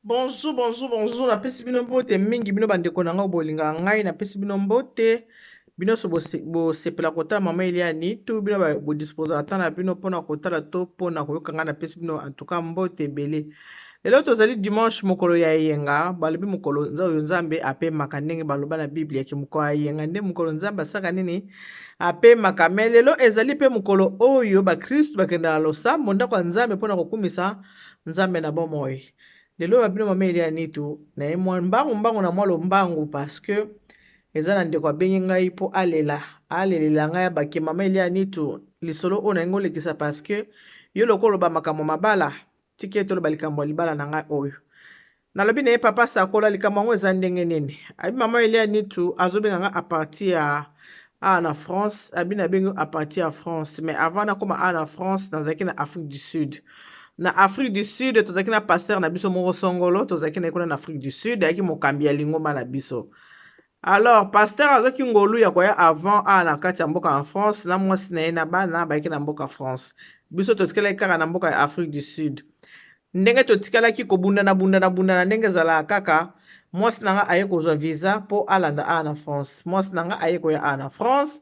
Bonjour, bonjour, bonjour. Napesi bino mbote mingi bino bandeko na ngai bolingaka ngai, napesi bino mbote. Bino nyonso bosepela kotala mama Elia Nitu, bino bodisposaka ata na bino mpona kotala to mpona koyoka ngai, napesi bino en tout cas mbote ebele. Lelo tozali dimanche, mokolo ya eyenga. Balobi mokolo oyo Nzambe apemaka, ndenge baloba na Biblia ke mokolo ya eyenga nde mokolo Nzambe asaka nini? Apemaka. Me lelo ezali mpe mokolo oyo bakristu bakendaka losambo ndako ya Nzambe mpona kokumisa Nzambe na bomoi. Lelo ba bino mama Elia Nitu na ye mwa mbangu mbangu na mwa lombangu parce que eza na ndeko abengi ngai mpo alela alelela ngai abake mama Elia Nitu lisolo oyo nalingi olekisa parce que yo lokola oloba makambo mabala tika ete oloba likambo ya libala na ngai oyo. Nalobi na ye papa sakola likambo yango eza ndenge nini? Abi mama Elia Nitu azobenga ngai à partir ya awa na France, abi nabengi à partir ya France, mais avant nakoma awa na France nazalaki na Afrique du Sud. Na Afrique du Sud tozalaki na pasteur na biso moko songolo, tozalaki na ye kuna na Afrique du Sud, ayaki mokambi ya lingomba na biso. Alors pasteur azwaki ngolu ya koya avant awa na kati ya mboka ya France na mwasi na ye na bana bayaki na mboka France. Biso totikalaki kaka na mboka ya Afrique du Sud. Ndenge totikalaki kobundana bundana bundana ndenge ezalaka kaka, mwasi na nga aye kozwa visa mpo alanda awa na France. Mwasi na nga aye koya awa na France.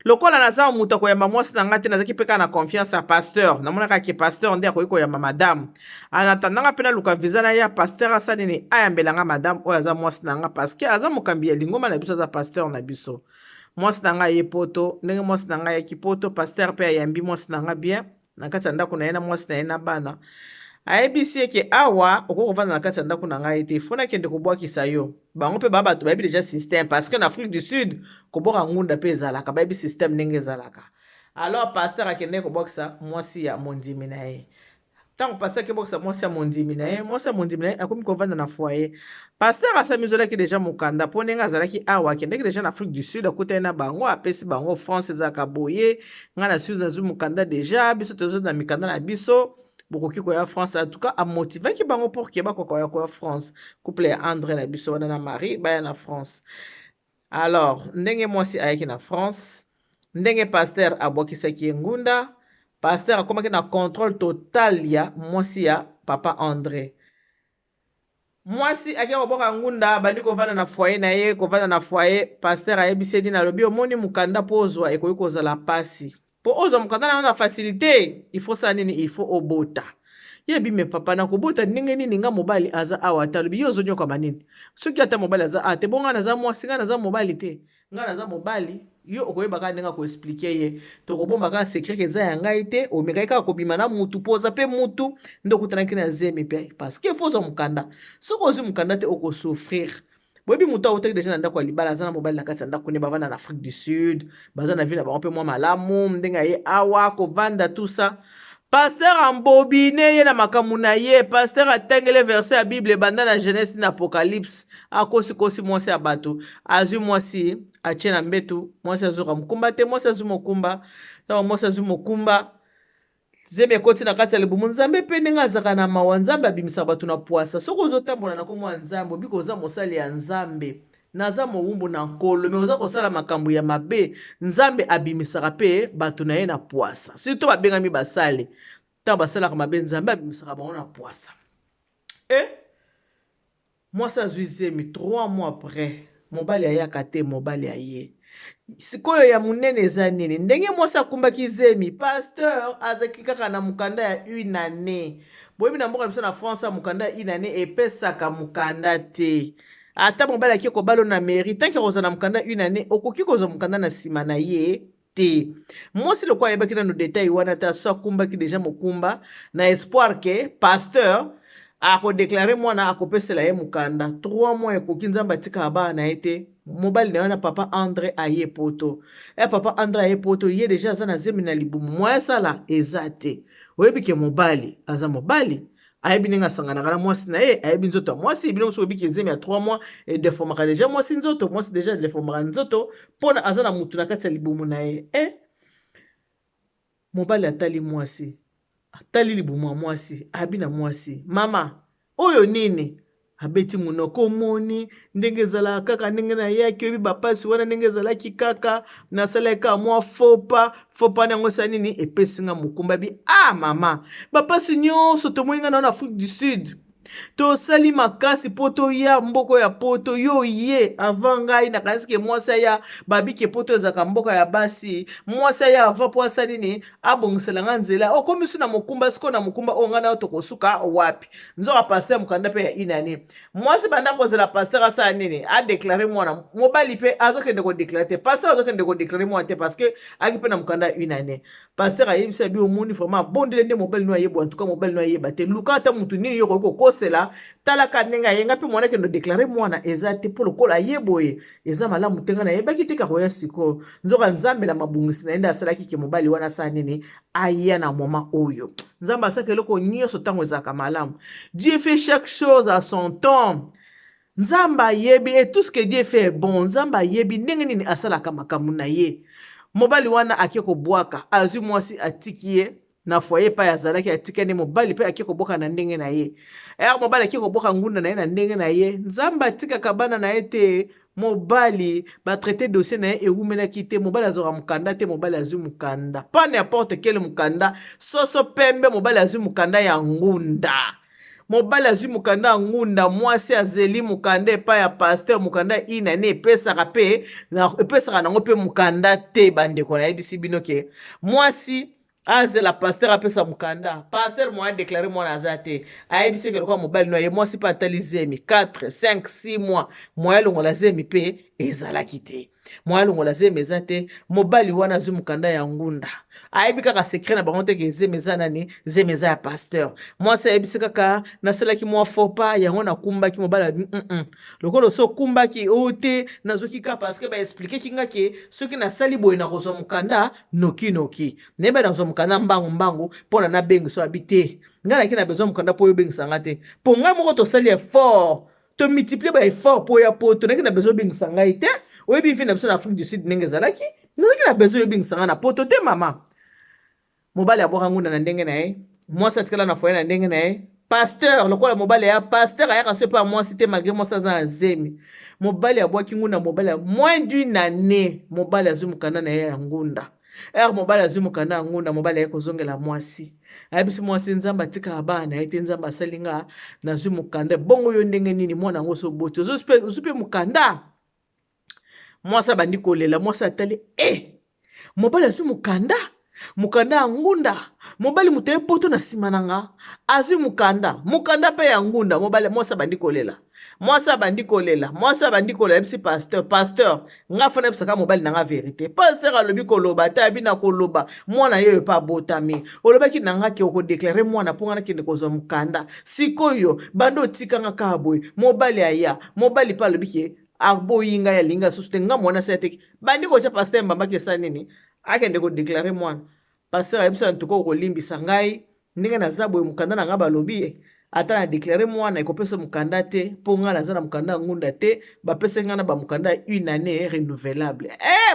Lokola naza moto akoyamba mwasi na nga te, nazalaki mpe kaka na confiance ya pasteur. Namonaka ke pasteur nde akoki koyamba madame. En attendant nga mpe naluka visa na ya pasteur asala nini, ayambela nga madame oyo aza mwasi na nga parce que aza mokambi ya lingomba na biso, aza pasteur na biso. Mwasi na nga aye poto, ndenge mwasi na nga ayaki poto, pasteur mpe ayambi mwasi na nga bien na kati ya ndako na ye na mwasi na ye na bana. Ayebisi ye ke awa okoki kovanda na kati ya ndako na ngai te, fo nakende kobwakisa yo. Bango mpe ba bato bayebi deja système parce que na Afrique du Sud kobwaka ngunda mpe ezalaka, bayebi système ndenge ezalaka. Alors pasteur akendeki kobwakisa mwasi ya mondimi na ye. Ntango pasteur akebwakisa mwasi ya mondimi na ye, mwasi ya mondimi na ye akomi kovanda na foyer. Pasteur asamizolaki deja mokanda mpo ndenge azalaki awa, akendaki deja na Afrique du Sud, akutani na bango, apesi bango France ezalaka boye, ngai na Suisse nazwi mokanda deja, biso tozo na mikanda na biso, bokoki koya France. En tout cas amotivaki bango pour ke bakoka koya koya France. Couple ya André na biso wana na Marie baya na France. Alors ndenge mwasi ayaki na France, ndenge pasteur abwakisaki ye ngunda, pasteur akomaki na contrôle total ya mwasi ya papa André. Mwasi ake kobwaka ngunda, abandi kovanda na foyer na ye, kovanda na foyer, pasteur ayebisi ye nini, alobi omoni mokanda mpo ozwa ekoki kozala pasi. Mpo ozwa mokanda na yo na facilité, il faut sala nini, il faut obota. Ye abi me papa nakobota ndenge nini, nga mobali aza awa te. Alobi yo ozonyokama nini? Soki ata mobali aza awa te, bo nga naza mwasi, nga naza mobali te. Nga naza mobali, yo okoyeba kaka ndenge akoexplike ye. Tokobomba kaka secret ke eza ya ngai te, omekaki kaka kobima na mutu mpo oza mpe mutu nde okutanaki na zemi mpe parce que faut ozwa mokanda. Soki ozwi mokanda te okosouffrir. Boyebi moto awutaki deja na ndako ya libala, aza na mobali na kati ya ndako ne, bavanda na Afrique du Sud, baza na vie na bango mpe mwa malamu, ndenge aye awa kovanda tout ça. Pasteur ambobine ye na makambo na ye, pasteur atangele verset ya Bible ebanda na Genèse na Apocalypse, akosikosi mwasi ya bato, azwi mwasi atie na mbetu, mwasi azoka mokumba te, mwasi azwi mokumba, ntango mwasi azwi mokumba, zemi ekoti na kati ya libumu. Nzambe mpe ndenge azalaka na mawa, Nzambe abimisaka bato na pwasa. Soki ozotambola na kombo ya Nzambe, obiki oza mosali ya Nzambe, naza mowumbu na Nkolo, me oza kosala makambo ya mabe, Nzambe abimisaka mpe bato na ye na pwasa. Surtout babengami basali, ntango basalaka mabe, Nzambe abimisaka bango na pwasa. E mwasi azwi zemi 3 mois après, mobali ayaka te, mobali aye. Sikoyo ya monene eza nini? Ndenge mwasi akumbaki zemi, pasteur azalaki kaka na mokanda ya une année. Boyebi na mboka na biso na France, mokanda ya une année epesaka mokanda te. Ata mobali ake kobala na mairie, tant que akozala na mokanda une année, okoki kozwa mokanda na nsima na ye te. Mwasi lokola ayebaki nano detail wana te, aso akumbaki deja mokumba na espoir ke pasteur akodeklare mwana, akopesela ye mokanda. 3 mois ekoki, Nzambe atikaka bana na ye te. Mobali na ye wana papa André aye poto. E papa André aye poto, ye deja aza na zemi na libumu, moyen asala eza te. Oyebi ke mobali aza mobali, ayebi ndenge asanganaka na mwasi na ye, ayebi nzoto ya mwasi. Bino mosusu oyebi ke zemi ya 3 mois edeformaka deja mwasi nzoto, mwasi deja edeformaka nzoto mpona aza na mutu na kati ya libumu na ye. E mobali atali mwasi, atali libumu ya mwasi, abi na mwasi, mama oyo nini? Abeti monoko, omoni ndenge ezalaka kaka ndenge nayaki, oyebi bapasi wana ndenge ezalaki kaka, nasalaki kaka mwa fopa fopa na yango esala nini, epesi nga mokumba. Bi ah mama, bapasi nyonso tomoni nga na na Afrique du Sud. Tosali makasi mpo toya mboka ya poto. Yo ye avant ngai, nakanisi ke mwasi aya, babike poto ezalaka mboka ya basi. Mwasi aya avant mpo asali nini? Abongisela nga nzela. Okomi so na mokumba sikoyo, na mokumba oyo ngai nayo tokosuka wapi? Nzoka pasteur mokanda mpe ya inani. Mwasi banda kozela pasteur asala nini? Adéclarer mwana. Mobali mpe azokende kodéclarer te, pasteur azokende kodéclarer mwana te, parce que aki mpe na mokanda ya une année. Pasteur ayebisi abi: "Omoni, vraiment abondele nde mobali no ayeba. En tout cas mobali no ayeba te. Luka ata mutu nini yo okoki kokosela, talaka ndenge ayenga mpe mwana akende odéclarer mwana eza te, mpo lokola aye boye eza malamu te. Ngai nayebaki te kakoya sikoyo." Nzoka Nzambe na mabongisi na ye nde asalaki ke mobali wana asala nini? Aya na moment oyo. Nzambe asalaka eloko nyonso ntango ezalaka malamu. Dieu fait chaque chose à son temps. Nzambe ayebi, et tout ce que Dieu fait est bon. Nzambe ayebi ndenge nini asalaka makambo na ye. Mobali wana ake kobwaka, azwi mwasi, atiki ye na foyer epai azalaki, atikani. Mobali mpe ake kobwaka na ndenge na ye. Ere mobali ake kobwaka ngunda na ye na ndenge na ye, Nzambe atikaka bana na ye te. Mobali batraiter dossier na ye, ewumelaki te, mobali azwaka mokanda te. Mobali azwi mokanda, pas n'importe quel mokanda, soso pembe. Mobali azwi mokanda ya ngunda. Mobali azwi mokanda ya ngunda, mwasi azeli mokanda epai ya pasteur. Mokanda inani epesaka mpe, epesaka nango mpe mokanda te. Bandeko, nayebisi bino ke mwasi azela pasteur apesa mokanda. Pasteur mo adéclarer mwana aza te. Ayebisi eke lokola mobali no aye, mwasi mpe atali zemi 4, 5, 6 mois, moya alongola zemi mpe ezalaki te. Moya alongola zemi eza te. Mobali wana azwi mokanda ya ngunda, ayebi kaka secret na bango te ke zemi eza nani, zemi eza ya pasteur. Mwasi ayebisi kaka: "Nasalaki mwa fopa yango, nakumbaki." Mobali abi: Lokola oso okumbaki oyo te, nazwaki ka parce que baexpliqueki nga ke soki nasali boye nakozwa mokanda nokinoki, nayeba nazwa mokanda mbangu mbangu mpo na nabengisa." Abi te: "Ngai naki na besoin mokanda mpo oyo obengisa nga te, mpo ngai moko tosali effort, tomultiplier baeffort mpo ya poto. Naki na besoin obengisa ngai te. Oyebi vie na biso na Afrique du Sud ndenge ezalaki. Nazalaki na besoin oyobengisa ngai na poto te, mama." Mobali abwaka ngunda na ndenge na ye, mwasi atikala na foyer na ndenge na ye. Pasteur, lokola mobali aya, pasteur ayaka so epa ya mwasi te, malgré mwasi aza na zemi. Mobali abwaki ngunda. Mobali, moins d'une année, mobali azwi mokanda na ye ya ngunda. Ere mobali azwi mokanda ya ngunda, mobali aye kozongela mwasi. Ayebisi mwasi: "Nzambe atikaka bana na ye te. Nzambe asali nga nazwi mokanda. Bongo yo ndenge nini? Mwana yango so oboti, ozwi mpe mokanda?" Mwasi abandi kolela. Mwasi atali e mobali azwi mokanda, mokanda ya ngunda. Mobali moto ye poto na nsima na nga azwi mokanda, mokanda mpe ya ngunda. Mobali, mwasi abandi kolela, mwasi abandi kolela, mwasi abandi kolela. Yebisi pasteur: "Pasteur, nga fana yebisaka mobali na nga vérité." Pasteur alobi: "Koloba te." Abi: "Na koloba, mwana ye oyo mpe abotami, olobaki na nga ke okodéclarer mwana mpo nga nakende kozwa mokanda. Sikoyo banda otikanga kaka boye." Mobali aya, mobali mpe alobi ke aboyi ngai, alingi asusu te. Nga mwana asala teki bandi kotya pasteur mbambaki esala nini? Akende kodéclarer mwana. Pasteur ayebisa: "Ntuka, okolimbisa ngai ndenge naza boye. Mokanda na ngai, balobi ata na déclarer mwana ekopesa mokanda te, mpo ngai naza na mokanda ya ngunda te. Bapesa ngai na bamokanda ya une année renouvelable."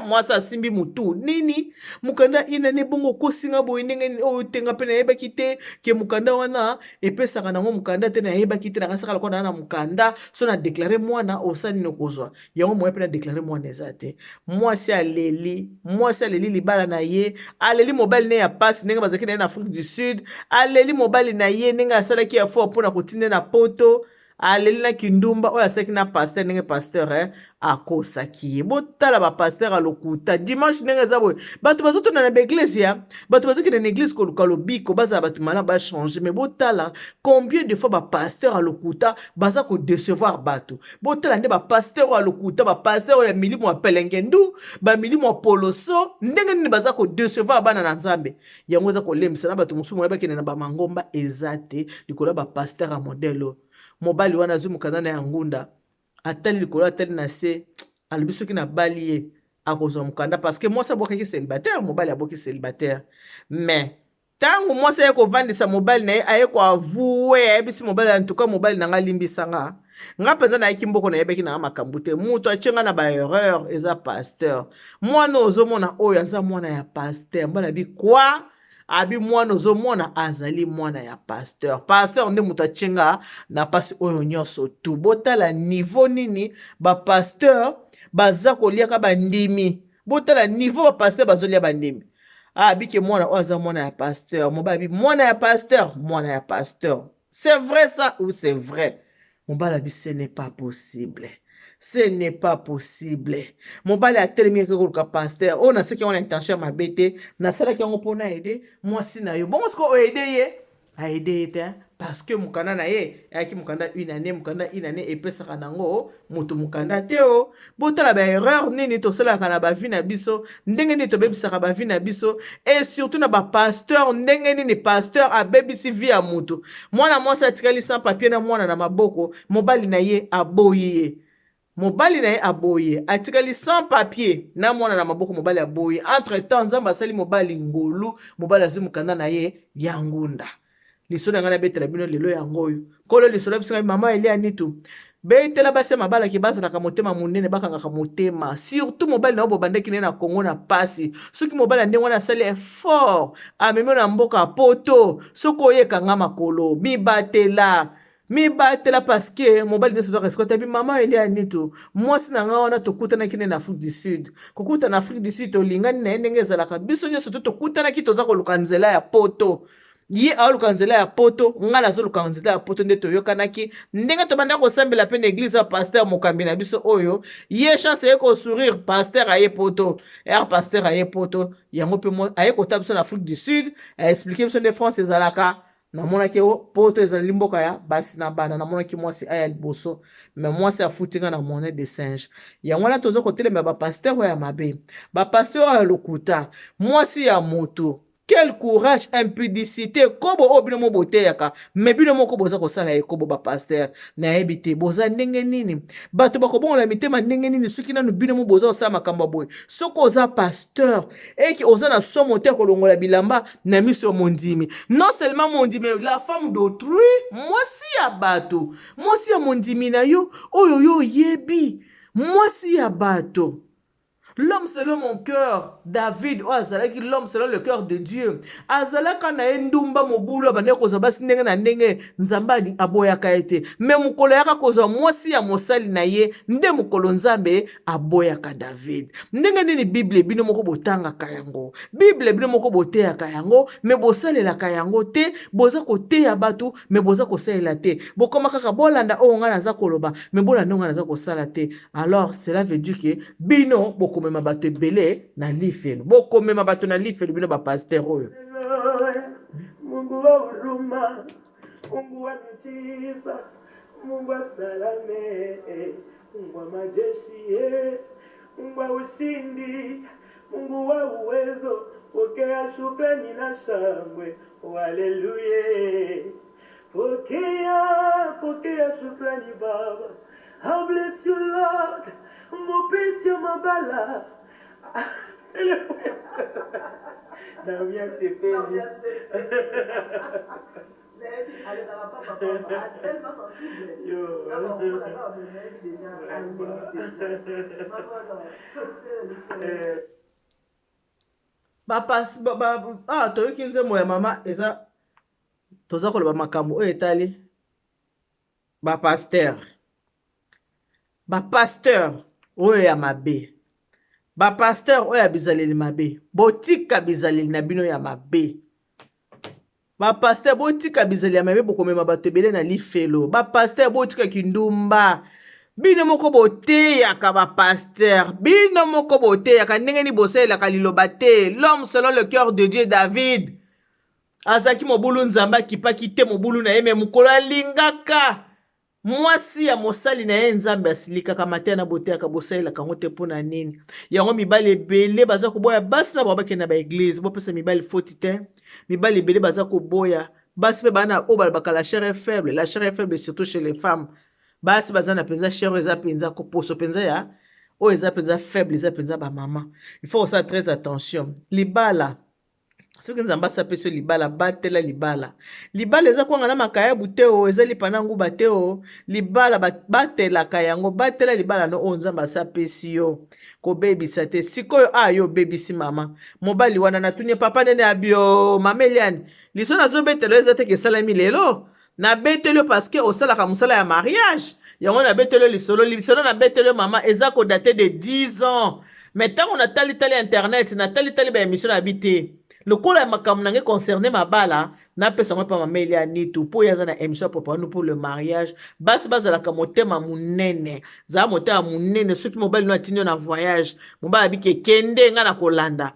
Mwasi asimbi mutu: "Nini, mokanda ya une année? Bongo okosinga boye ndenge nini oyo tenga mpe nayebaki te ke mokanda wana epesaka nango mokanda te. Nayebaki te, nakasaka lokola naa na mokanda, so na déclarer mwana osala nini, okozwa yango. Moye mpe na déclarer mwana eza te." Mwasi aleli, mwasi aleli libala na ye, aleli mobali ne ya pasi ndenge bazalaki na ye na Afrique du Sud, aleli mobali na ye ndenge asalaki ya fo mpona kotinda na poto, aleli na kindumba oyo asalaki na pasteur, ndenge pasteur akosaki ye. Botala bapasteur alokuta. Dimanche ndenge eza boye, bato bazotunda na baeglise ya bato bazokende na église koluka lobiko, bazala bato malamu, bachanger. Mais botala combien de fois bapasteur alokuta baza kodécevoir bato. Botala nde bapasteur oyo alokuta, bapasteur oyo ya milimo ya pelengendu, bamilimo ya poloso, ndenge nini baza kodécevoir bana na Nzambe. Yango eza kolembisa na bato mosusu moye bakende na bamangomba eza te likolo ya bapasteur ya modèle oyo. Mobali wana azwi mokanda na ya ngunda, atali likolo, atali na se, alobi soki nabali ye akozwa mokanda, parce que mwasi abwakaki célibataire, mobali abwaki célibataire. Mais ntango mwasi aye kovandisa mobali na ye, aye koavouer, ayebisi mobali: "Antuka mobali na nga, limbisa nga. Nga mpenza nayaki mboko, nayebaki nanga makambo te. Moto atie nga na baerreur eza pasteur. Mwana ozomona oyo aza mwana ya pasteur." Mbala abi kwa abi: "Mwana ozomona azali mwana ya pasteur. Pasteur nde moto atie nga na mpasi oyo nyonso tu." Botala niveau nini bapasteur baza koliaka bandimi. Botala niveau bapasteur bazolia bandimi. Abike mwana oyo aza mwana ya pasteur. Mobali abi: "Mwana ya pasteur, mwana ya pasteur." C'est vrai ça ou c'est vrai? Mobali abi ce n'est pas possible. Ce n'est pas possible. Mobali atelemi ake koluka pasteur. Oyo nasalaki yango na intention ya mabe te. Nasalaki yango mpo na aide mwasi na yo. Bongo sikoyo oaide ye? Aide ye te parce que mokanda na ye eyaki mokanda une année, mokanda une année epesaka nango moto mokanda te. O botala ba erreur nini tosalaka na ba vie na biso, ndenge nini tobebisaka ba vie na biso, et surtout na ba pasteur, ndenge nini pasteur abebisi vie ya moto. Mwana mwasi atikali sans papier na mwana na maboko, mobali na ye aboyi ye, mobali na ye aboyi ye, atikali sans papier na mwana na maboko, mobali aboyi. Entre temps Nzambe asali mobali ngolu, mobali azwi mokanda na ye ya ngunda. Lisolo ya ngai nabetela bino lelo yango oyo. Nkolo lisolo biso ngai mama Elia Nitu. Betela basi ya mabalaki bazalaka motema monene, bakangaka motema, surtout mobali na yo bobandaki naye na Congo na pasi. Soki mobali ya ndenge wana asali effort amemi na mboka poto, soki oyekanga makolo, mibatela, mibatela, parce que mobali nyonso azwaka esika. Tabi mama Elia Nitu, mwasi na ngai wana tokutanaki ne na Afrique du Sud. Kokuta na Afrique du Sud, tolingani na ye ndenge ezalaka biso nyonso to tokutanaki, toza koluka nzela ya poto. Ye aoluka nzela ya poto, ngai nazoluka nzela ya poto, nde toyokanaki ndenge tobanda kosambela mpe na église ya pasteur mokambi na biso oyo. Ye chance aye kosourire, pasteur aye poto, r pasteur aye poto yango mpe aye kota biso na Afrique du Sud, aexpliquer biso nde France ezalaka. Namonaki poto ezali mboka ya basi na bana. Namonaki mwasi aya liboso, mais mwasi afuti nga na monnaie de singe. Yango wana toza kotelemela bapasteur oyo ya mabe, bapasteur oyo ya lokuta. Mwasi ya moto, quel courage! Impudicité, kobo oyo bino mo boteyaka, mais bino moko boza kosala ekobo. Bapasteur, nayebi te boza ndenge nini, bato bakobongola mitema ndenge nini soki nanu bino mo boza kosala makambo ya boye. Soki oza pasteur eke oza na somo te kolongola bilamba na miso ya mondimi, non seulement mondimi, la femme d'autrui, mwasi ya bato, mwasi ya mondimi na yo oyo yo oyebi, mwasi ya bato. L'homme selon mon cœur, David oyo azalaki l'homme selon le cœur de Dieu, azalaka na ye ndumba, mobulu, abandaki kozwa basi ndenge na ndenge, Nzambe aboyaka ye te. Mais mokolo ayaka kozwa mwasi ya mosali na ye, nde mokolo Nzambe aboyaka David. Ndenge nini Bible bino moko botangaka yango, Bible bino moko boteyaka yango, mais bosalelaka yango te? Boza koteya bato, mais boza kosalela te. Bokoma kaka bolanda oyo ngai naza koloba, mais bolanda oyo ngai naza kosala te. Alors cela veut dire que bino bokomema bato ebele na lifelo, bokomema bato na lifelo, bino bapasteur oyo. Mungu wa huruma, Mungu wa miujiza, Mungu wa salame, Mungu wa majeshi, Mungu wa ushindi, Mungu wa uwezo, pokea shukrani na shangwe, haleluya. Pokea, pokea shukrani Baba. I bless you, Lord. Mopesi ya mabala. C'est le Naomi asepeli. Alekaka papa papa, tellement sensible. Yo. Déjà. Vraiment. Bapas ba, ah, toyoki nzembo ya mama. Eza toza koloba makambo oyo etali bapasteur, bapasteur oyo ya mabe, bapasteur oyo ya bizaleli mabe. Botika bizaleli na bino ya mabe. Bapasteur, botika bizaleli ya mabe, bokomema bato ebele na lifelo. Bapasteur, botika kindumba. Bino moko boteyaka, bapasteur, bino moko boteyaka, ndenge nini bosalelaka liloba te? L'homme selon le cœur de Dieu, David, azalaki mobulu, Nzambe akipaki te mobulu na ye, mais mokolo alingaka mwasi ya mosali na ye, Nzambe asilikaka. Mateya na boteyaka, bosalelaka yango te, mpo na nini? Yango mibali ebele baza koboya basi na bango bakende na baéglise. Bopesa mibali foti te, mibali ebele baza koboya basi mpe bana oyo balobaka la chair est faible. La chair est faible, surtout chez les femmes. Basi baza na mpenza chair oyo eza mpenza koposo mpenza ya oyo eza mpenza faible, eza mpenza bamama. Il faut kosala très attention. Libala, soki Nzambe asapesi yo libala, batela libala. Libala eza kwanga na makayabu te, o eza lipa na nguba te. O libala batelaka yango. Batela libala no oyo Nzambe asapesi yo, kobebisa te. Sikoyo a yo obebisi mama mobali wana. Natuni papa nene abio mama Eliane, liso nazobetela eza teke esalami lelo. Nabeteli yo parce que osalaka mosala ya mariage, yango nabeteli yo lisolo. Lisolo nabeteli yo, mama, eza kodater de 10 ans, mais ntango natalitali internet, natalitali baémission na bi te. Lokola makambo na ngai concerne mabala, napesa yango epa mama Elia Nitu mpo ye aza na émission ya Préparons-nous pour le mariage. Basi bazalaka motema monene, zala motema monene. Soki mobali no atindi yo na voyage, mobali abiki ekende, ngai na kolanda,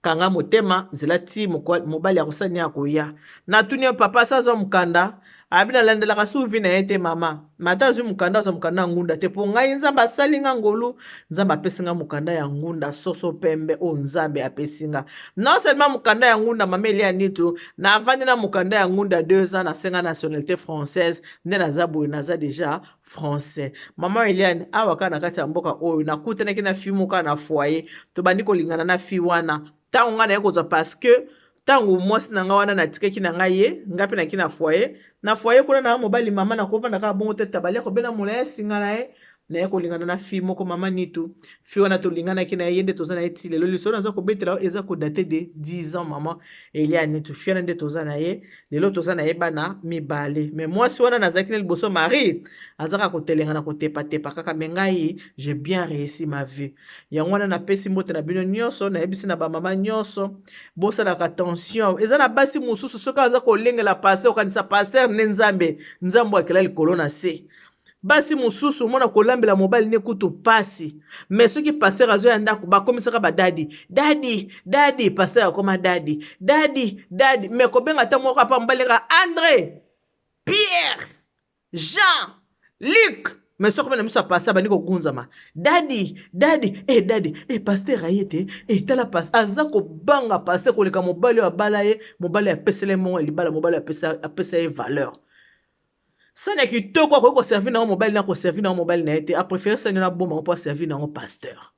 kanga motema, zela ti mobali akosala nini, akoya. Natuni yo, papa asa azwa mokanda, abi nalandelaka suvi na ye te. Mama mata azwi mokanda, azwa mokanda ya ngunda te, mpo ngai Nzambe asali nga ngolu, Nzambe apesi nga mokanda ya ngunda, soso pembe oyo Nzambe apesi nga. Non seulement mokanda ya ngunda, mama Elia Nitu, navandi na mokanda ya ngunda 2 ans, nasenga nationalité française, nde naza boye, naza déjà français. Mama Eliane, awa kaka na kati ya mboka oyo, nakutanaki na fille moko na foyer, tobandi kolingana na fille wana. Ntango ngai naye kozwa, parce que ntango mwasi na ngai wana natikaki na ngai ye, ngai mpe naki na foyer, na foyer kuna na mobali. Mama, nakovanda kaka bongo te, tabali akobena molai ya singa na ye. Naye kolingana na fille moko, mama Nitu. Fille wana tolinganaki na ye, nde toza na ye ti lelo. Lisolo naza kobetela oyo eza kodater de 10 ans. Mama Elia Nitu, fille wana nde toza na ye lelo, toza na ye bana mibale. Mais mwasi wana nazalaki na liboso, Marie, azaka kotelenga na kotepatepa kaka, mais ngai j'ai bien réussi ma vie. Yango wana napesi mbote na bino nyonso, nayebisi na bamama nyonso, bosalaka attention. Eza na basi mosusu, soki aza kolengela pasteur, okanisa pasteur nde Nzambe, Nzambe akela likolo na se. Basi mosusu omona kolambela mobali ne kutu pasi, mais soki pasteur azoya ndako, bakomisaka badaddy, daddy, daddy. Pasteur akoma daddy, daddy, daddy, mais kobenga ata moko apa mobali kaka André, Pierre, Jean, Luc. Mais soki omena miso ya pasteur, abandi kogunzama: "Daddy, daddy, e daddy, e pasteur aye te, e tala pasteur." Aza kobanga pasteur koleka mobali oyo abala ye, mobali apesela ye mongo ya libala, mobali apesa ye valeur. Sani ya kitoko akoki koservir nango mobali na koservir nango mobali na ye te, apréféré sani na boma mpo aservir nango pasteur.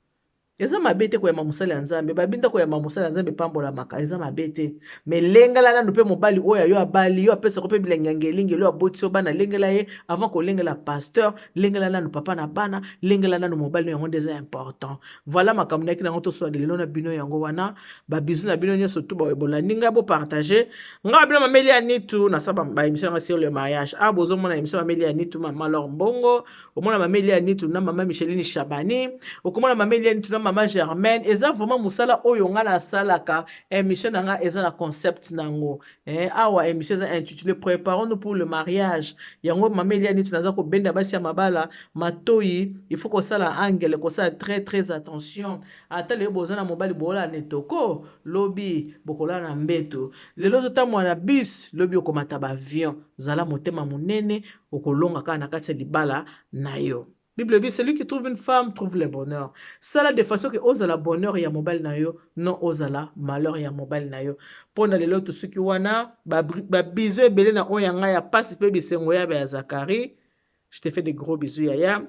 Eza mabe te koyamba mosali ya Nzambe, babinda koyamba mosali ya Nzambe epambolamaka, eza mabe te. Mais lengela nanu mpe mobali oyo ayo abali yo, apesaka mpe bilengi ya ngelingeli oyo aboti yo bana. Lengela ye avant kolengela pasteur, lengela nanu papa na bana, lengela nanu mobali, yango nde eza important. Voilà makambo nayaki nango toswanda lelo na bino, yango wana. Babisous na bino nyonso tu bolandi ngai, bopartage ngai bino. Mameli ya Nitu, nasala baémission yanga sur le mariage. A bozomona émission Mameli ya Nitu, mama Lor Mbongo, omona Mameli ya Nitu na mama Micheline Chabani, okomona Mameli ya Nitu na mama Germaine. Eza vraiment mosala oyo ngai nasalaka. Émission na ngai eza na concept nango. Awa émission eza intitulé "Préparons-nous pour le mariage". Yango Mameli ya Nitu, naza kobenda basi ya mabala matoi. Il faut kosala angele, kosala très très attention. Ata lelo boza na mobali, boolala na etoko, lobi bokolala na mbeto. Lelo ozotambola na bus, lobi okomata baavion. Zala motema monene, okolonga kaka na kati ya libala na yo. Bible dit: "Celui qui trouve une femme trouve le bonheur." Sala de façon que ozala bonheur ya mobali na yo, non ozala malheur ya mobali na yo. Mpo na lelo tosuki wana. Babisous ebele na oyo ya ngai ya pasi mpe bisengo ya ya Zakari. Je te fais de gros bisous, yaya.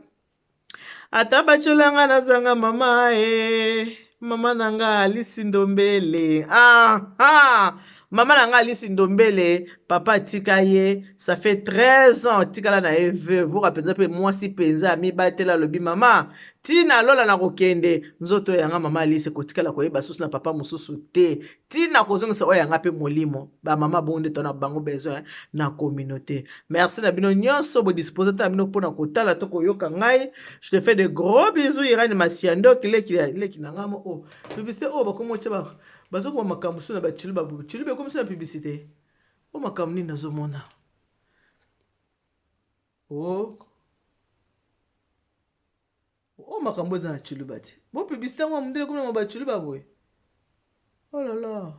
Ata batyolanga, nazanga mama e mama na nga Alisi Ndombele. Ah, ah. Mama na nga Alisi Ndombele, papa atika ye, ça fait 13 ans atikala na ye veuve. Voka mpenza mpe mwasi mpenza amibatela, alobi: "Mama, ntina lola na kokende nzoto yanga, mama Alisi kotikala koyeba susu na papa mosusu te, ntina kozongisa oyo yanga mpe molimo." Bamama bongo nde tona bango besoin na communauté. Merci na bino nyonso bodispose ta na bino mpona kotala to koyoka ngai. Je te fais de gros bisous. Irani Masiandoki, leki, leki na ngai mo o publicité oyo bakomi otya, bazokoma makambo so na bachilu, bachilu bekomi so na publicité o makambo nini nazomona o o makambo eza na chiluba te. Bo publicité yango mondele komi na bachiluba boye. Oh là là,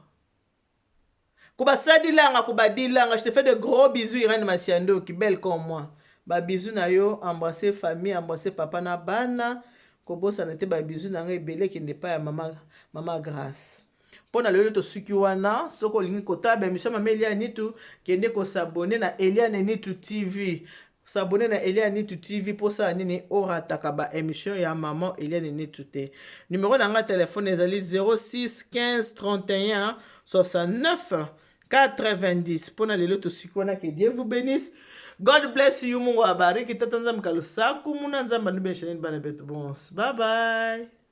kobasadilanga, kobadilanga. Je te fais de gros bisous, Irène Masiandoki, belle comme moi. Babisous na yo, embrasse famille, embrasse papa na bana, kobosana te. Babisous na ngai ebele ekende epai ya mama, mama Grâce. Mpo na lelo tosuki wana. Soki olingi kotala baémission mama Eliane Nitu, kende kos'abonner na Eliane Nitu TV. S'abonner na Eliane Nitu TV mpo osala nini? Orataka baémission ya mama Eliane Nitu te. Numero na ngai telefone ezali 06 15 31 69 90. Mpo na lelo tosuki wana. Que Dieu vous bénisse. God bless you. Mungu abariki. Tata Nzambe kalusaku muna Nzambe anubeshaneni bana betu. Bons, bye bye.